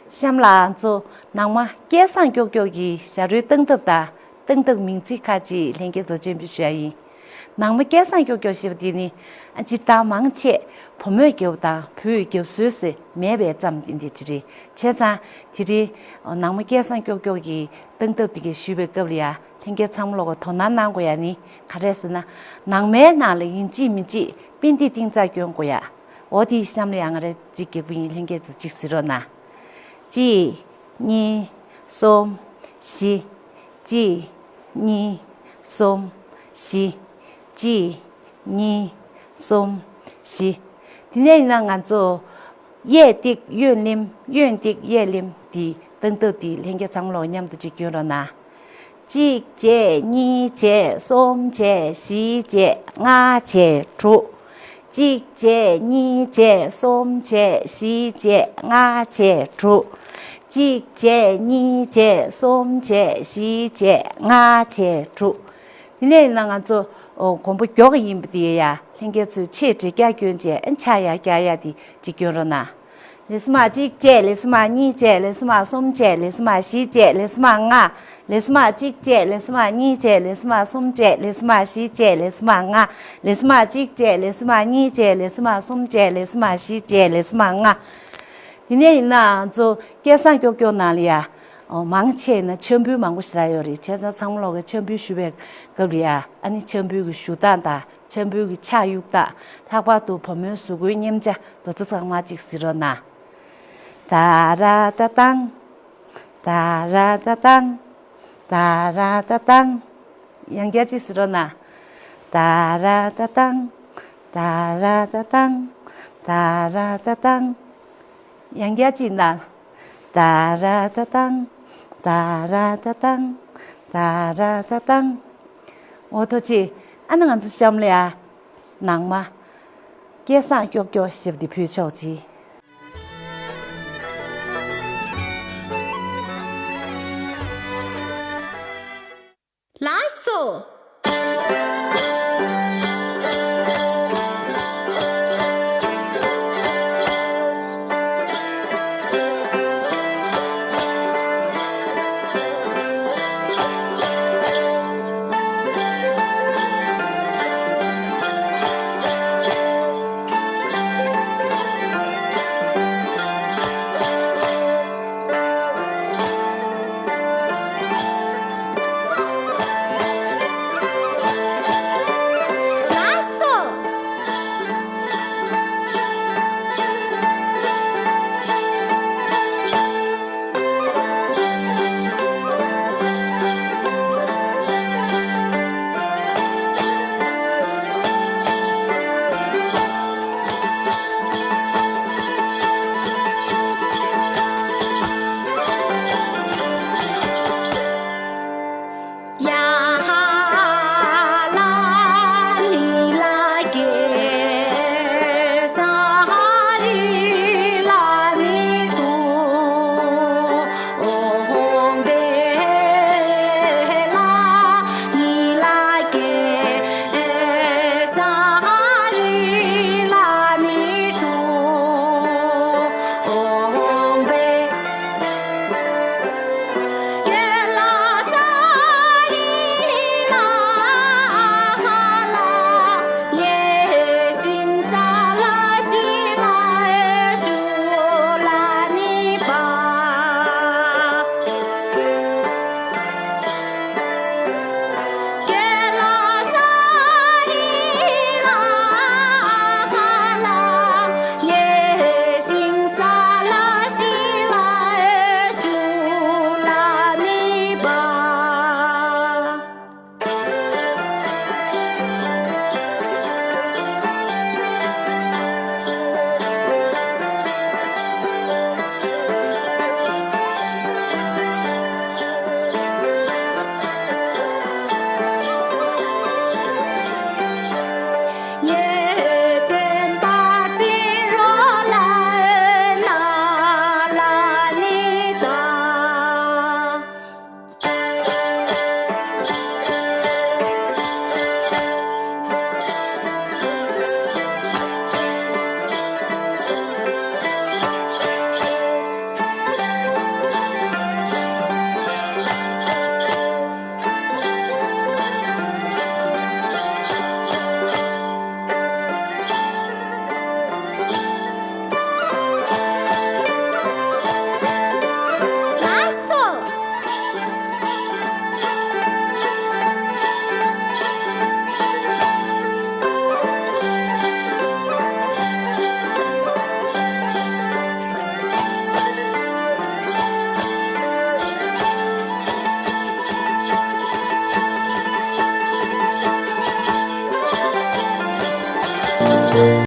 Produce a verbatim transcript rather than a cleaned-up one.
གཤམ་ལ་ང་ཚོ་ནང་མ་སྐལ་བཟང་ཀྱོག་ཀྱོག་གི་ཞ་རོའི་སྟངས་སྟབས་དང་སྟངས་སྟབས་མིང་ཚིག་ཁག་ཅིག་ལྷན་རྒྱས་ཚོ་སྤྱན་འབུལ་ཞུ་ཡ་ཡིན། ནང་མ་སྐལ་བཟང་ཀྱོག་ཀྱོག་ཞེས་པ་དེ་ནི་སྤྱིར་བཏང་མང་ཆེ་བུ་མོས་རྒྱབ་དང་བུས་རྒྱབ་སྲོལ་ཟེར་མེད་པའི་ཙམ་ཡིན་དེ་ཅི་རེད། བྱས་ཙང་དེ་རིང་ནང་མ་སྐལ་བཟང་ཀྱོག་ཀྱོག་གི་སྟངས་སྟབས་དེ་གས་ཞུས་པའི་སྐབས་ལ་ཡ་ལྷན་རྒྱས་ཚང་མ་ལོག་གི་དོ་སྣང་གནང་དགོས་ཡ་ནི་ག་རེ་ཟེར་ན། ནང་མའི་ནང་ལ་ཡིན་གཅིག་མིན་གཅིག་པིན་ཏི་ཏིང་ཙ་སྐྱོན་དགོས་ཡ། འོ་དེའི་གཤམ་ལ་ཡ་ང་རེ་གཅིག་རྒྱག་པ་ཡིན། ལྷན་རྒྱས་ཚོ་གཅིག་གཟིགས་རོགས་གནང་། གཅིག་གཉིས། གསུམ། བཞི། གཅིག་གཉིས། གསུམ། བཞི། གཅིག་གཉིས། གསུམ། བཞི། དེ་ནས་ཡིན་ན་ང་ཚོ་གཡས་ཏིག་གཡོན་ལེམ། གཡོན་ཏིག་གཡས་ལེམ་དེའི་སྟངས་སྟབས་དེ་ལྷན་རྒྱས་ཚང་མ་ལོག་མཉམ་དུ་གཅིག་སྐྱོན་རོགས་གནང་། གཅིག་བྱས། གཉིས་བྱས། གསུམ་བྱས། བཞི་བྱས། ལྔ་བྱས། དྲུག་གཅིག་བྱས། གཉིས་བྱས། གསུམ་བྱས། བཞི་བྱས། ལྔ་བྱས། དྲུག་གཅིག་བྱས། གཉིས་བྱས། གསུམ་བྱས། བཞི་བྱས། ལྔ་བྱས། དྲུག་དེ་ནས་ཡིན་ན་ང་ཚོ་ཨོ་གོམ་པ་མགྱོགས་ཡིན་པ་དེ་ཡ་ལྷན་རྒྱས་ཚོས་ཆེས་འབྲི་རྒྱག་སྐྱོན་བྱས་ཨ་ཆ་ཡ་རྒྱག་ཡ་དེ་གཅིག་སྐྱོན་རོགས་གནང་། ལེ་སི་མ་གཅིག་བྱས། ལེ་སི་མ་གཉིས་བྱས། ལེ་སི་མ་གསུམ་བྱས། ལེ་སི་མ་བཞི་བྱས། ལེ་སི་མ་ལྔ། ལེ་སི་མ་གཅིག་བྱས། ལེ་སི་མ་གཉིས་བྱས། ལེ་སི་མ་གསུམ་བྱས། ལེ་སི་མ་བཞི་བྱས། ལེ་སི་མ་ལྔ། ལེ་སི་མ་གཅིག་བྱས། ལེ་སི་མ་གཉིས་བྱས། ལེ་སི་མ་གསུམ་བྱས། ལེ་སི་མ་བཞི་བྱས། ལེ་སི་མ་ལྔ། དེ་ནས་ཡིན་ན་ང་ཚོ་སྐལ་བཟང་ཀྱོག་ཀྱོག་ནང་ལ་ཡ། ཨོ་མང་ཆེ་ན་འཆམ་འབུལ་མང་པོ་ཞེ་དྲག་ཡོད་རེད། བྱས་ཙང་ཚང་མ་ལོག་གི་འཆམ་འབུལ་ཞུ་བའི་སྐབས་ལ་ཡ་ཨ་ནི་འཆམ་འབུལ་གྱི་ཞུ་སྟངས་དང་། འཆམ་འབུལ་གྱི་ཕྱག་གཡུག་སྟངས། ལྷག་པར་དུ་བུ་མོའི་གཟུགས་སྐུའི་མཉམ་བྱ་དེ་ཚོ་ཚང་མ་གཅིག་གཟིགས་རོགས་གནང་། ཏཱ་ར་ཏཱ་ཏང་། ཏཱ་ར་ཏཱ་ཏང་། ཏཱ་ར་ཏཱ་ཏང་། ཡང་བསྐྱར་གཅིག་གཟིགས་རོགས་གནང་། ཏཱ་ར་ཏཱ་ཏང་། ཏཱ་ར་ཏཱ་ཏང་། ཏཱ་ར་ཏཱ་ཏང་། ཡང་བསྐྱར་གཅིག་གནང་། ཏཱ་ར་ཏཱ་ཏང་། ཏཱ་ར་ཏཱ་ཏང་། ཏཱ་ར་ཏཱ་ཏང་། འོ་ཐུགས་རྗེ་ཆེ། ཨ་ནི་ང་ཚོ་གཤམ་ལ་ཡ། ནང་མ། སྐལ་བཟང་ཀྱོག་ཀྱོག་ཞེས་པ་འདི་ཕུལ་ཆོག་ཅིག། ལགས་སོ།